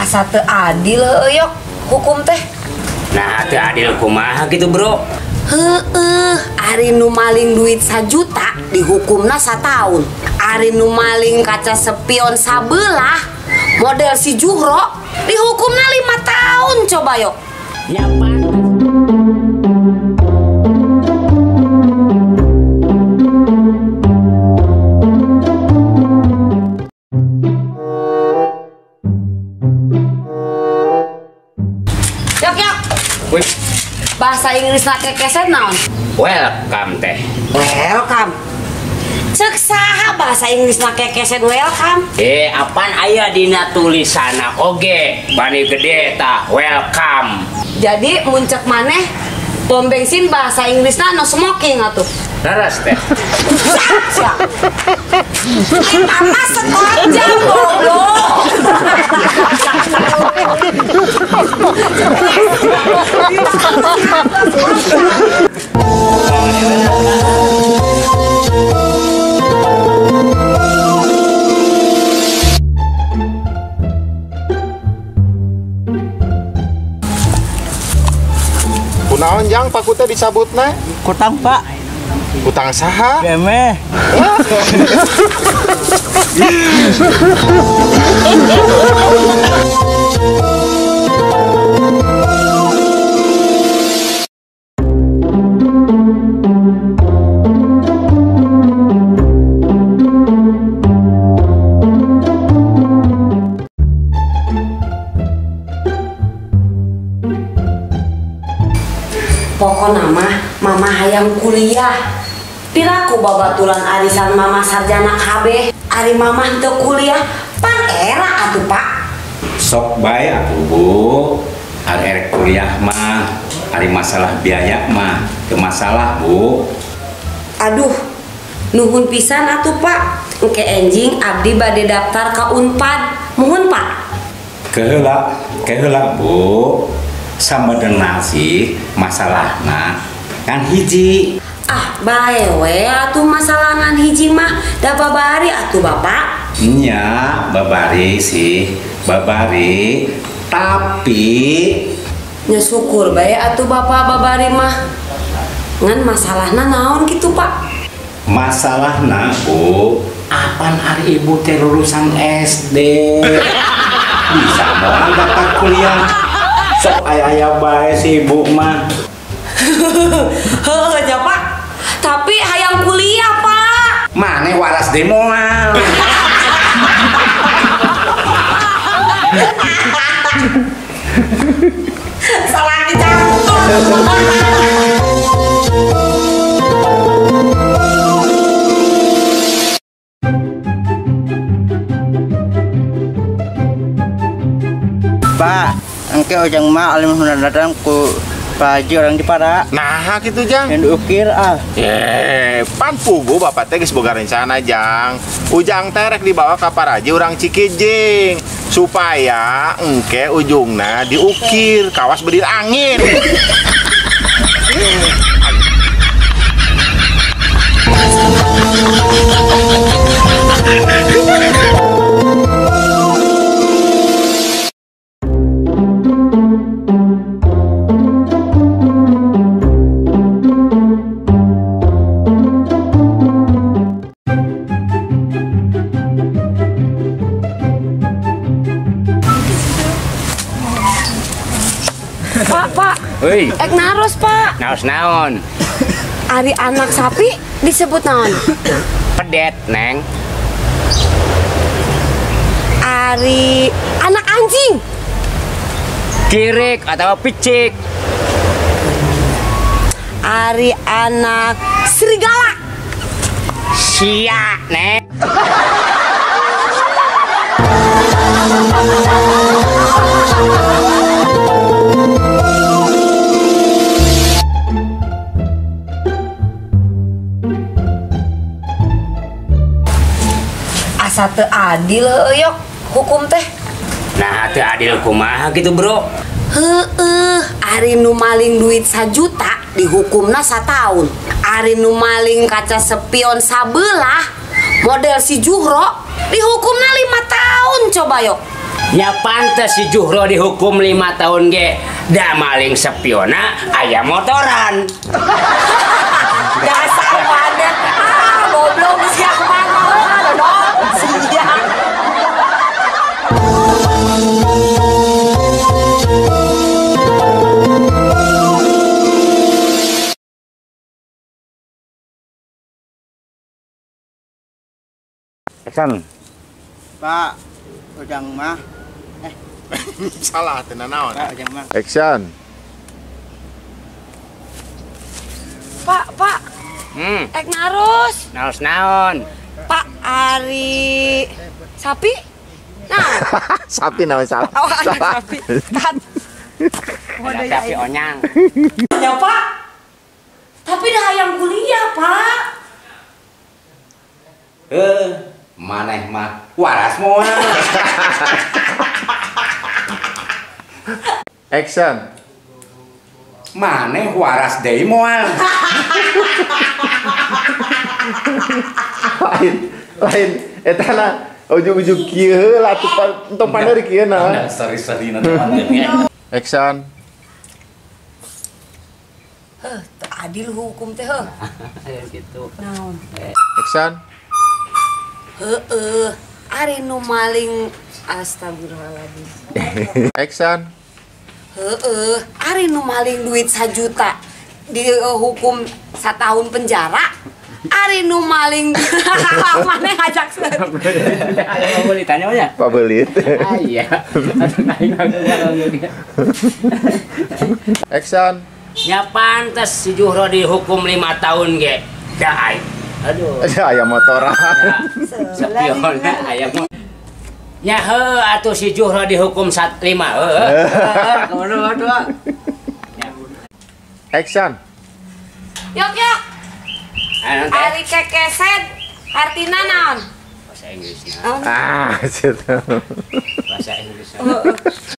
Asa teu adil heueuh yok hukum teh. Nah, teu adil kumaha gitu, Bro? Heueuh, ari nu maling duit 1 juta dihukumna 1 tahun. Ari nu maling kaca spion sabelah model si Juhro dihukumna 5 tahun coba yok. Ya pantes. Yok yok. Wih. Bahasa Inggris na kekeset naon? Welcome teh. Welcome. Cek saha bahasa Inggris na kekeset welcome? Apaan aya dina tulisanna oge bani gede tah welcome. Jadi mun cek maneh pom bensin bahasa Inggrisna no smoking atuh. Laras teh. Siap. Mama sekolah jam goblok. Kunaon jang paku teh dicabutna? Kutang, Pak. Kutang saha? Gemeh. Pokokna mah mama hayang kuliah. Piraku babaturan arisan mama sarjana kabeh. Ari mama teu kuliah pan era atuh Pak. Sok bae atuh Bu. Ari erek kuliah mah, ari masalah biaya mah teu masalah Bu. Aduh, nuhun pisan atuh Pak. Engke enjing abdi bade daftar ka Unpad. Muhun Pak. Keheula, keheula Bu. Sabenerna sih masalahna kan hiji. Ah, bae we atuh masalah ngan hiji mah da babari atuh Bapak. Nya, babari sih, babari tapi nya syukur bae atuh Bapak babari mah. Ngan masalahna naon kitu Pak? Masalahna Bu, apan ari ibu teh lulusan SD. Bisa moal daftar kuliah. Sok aya-aya bae si ibu mah. Heuh nya Pak. Tapi hayang kuliah Pak. Mane waras deh moal. Salah dicampur. Pak, engke ujang mah alim datang ku Pak Haji orang Jepara. Nah, gitu jang. Yang diukir ah. Pan pugu bapak teh geus boga rencana jang. Ujang teh rek dibawa ka Paraji urang Cikijing supaya engke ujungna diukir kawas bedil angin. Pak, Pak. Hei. Ek naros, Pak. Naros naon? Ari anak sapi disebut naon? Pedet, Neng. Ari anak anjing. Kirik atau picik. Ari anak serigala. Sia, Neng. Asa teu adil heueuh yok hukum teh. Nah, teu adil kumaha gitu, Bro? Heueuh, ari nu maling duit 1 juta dihukumna 1 tahun. Ari nu maling kaca spion sabelah model si Juhro dihukumna 5 tahun coba yok. Nya pantes si Juhro dihukum 5 tahun ge. Da maling sepiona aya motoran. Dasar pada goblok siapa mah siap. Action. Pak, ujang mah. Salah teu naon. Pak, ujang mah. Action. Pak, Pak. Ek narus. Narus naon? Pak Ari sapi? Nah. Sapi naon sapi? Oh, sapi. Kan. Sapi onyang. Ya, Pak. Tapi dah hayang kuliah, Pak. Maneh mah waras moal. Action. Maneh waras deui moal. Lain eta na ujug-ujug kieu heula atuh entong paneuri kieu na. Sorry nanti. Action. Heuh, teu adil hukum teh heuh. Gitu. Naon? Action. Heeh, ari nu maling astagfirullahaladzim. Action. Heeh, ari nu maling duit 1 juta dihukum 1 tahun penjara. Ari nu maling maneh ngajak seuri. Aya boleh tanya nya? Pak Belit. Ah iya. Action. Nya pantes si Juhro dihukum 5 tahun ge. Da aing. Aduh. Ada ayam motoran. Sepiona ayam. Ya heuh atuh si Juhro dihukum 5 heuh. Action. Yok yok. Ari kekeset artina naon? Bahasa Inggrisna. Ah, situ. Bahasa Inggrisna.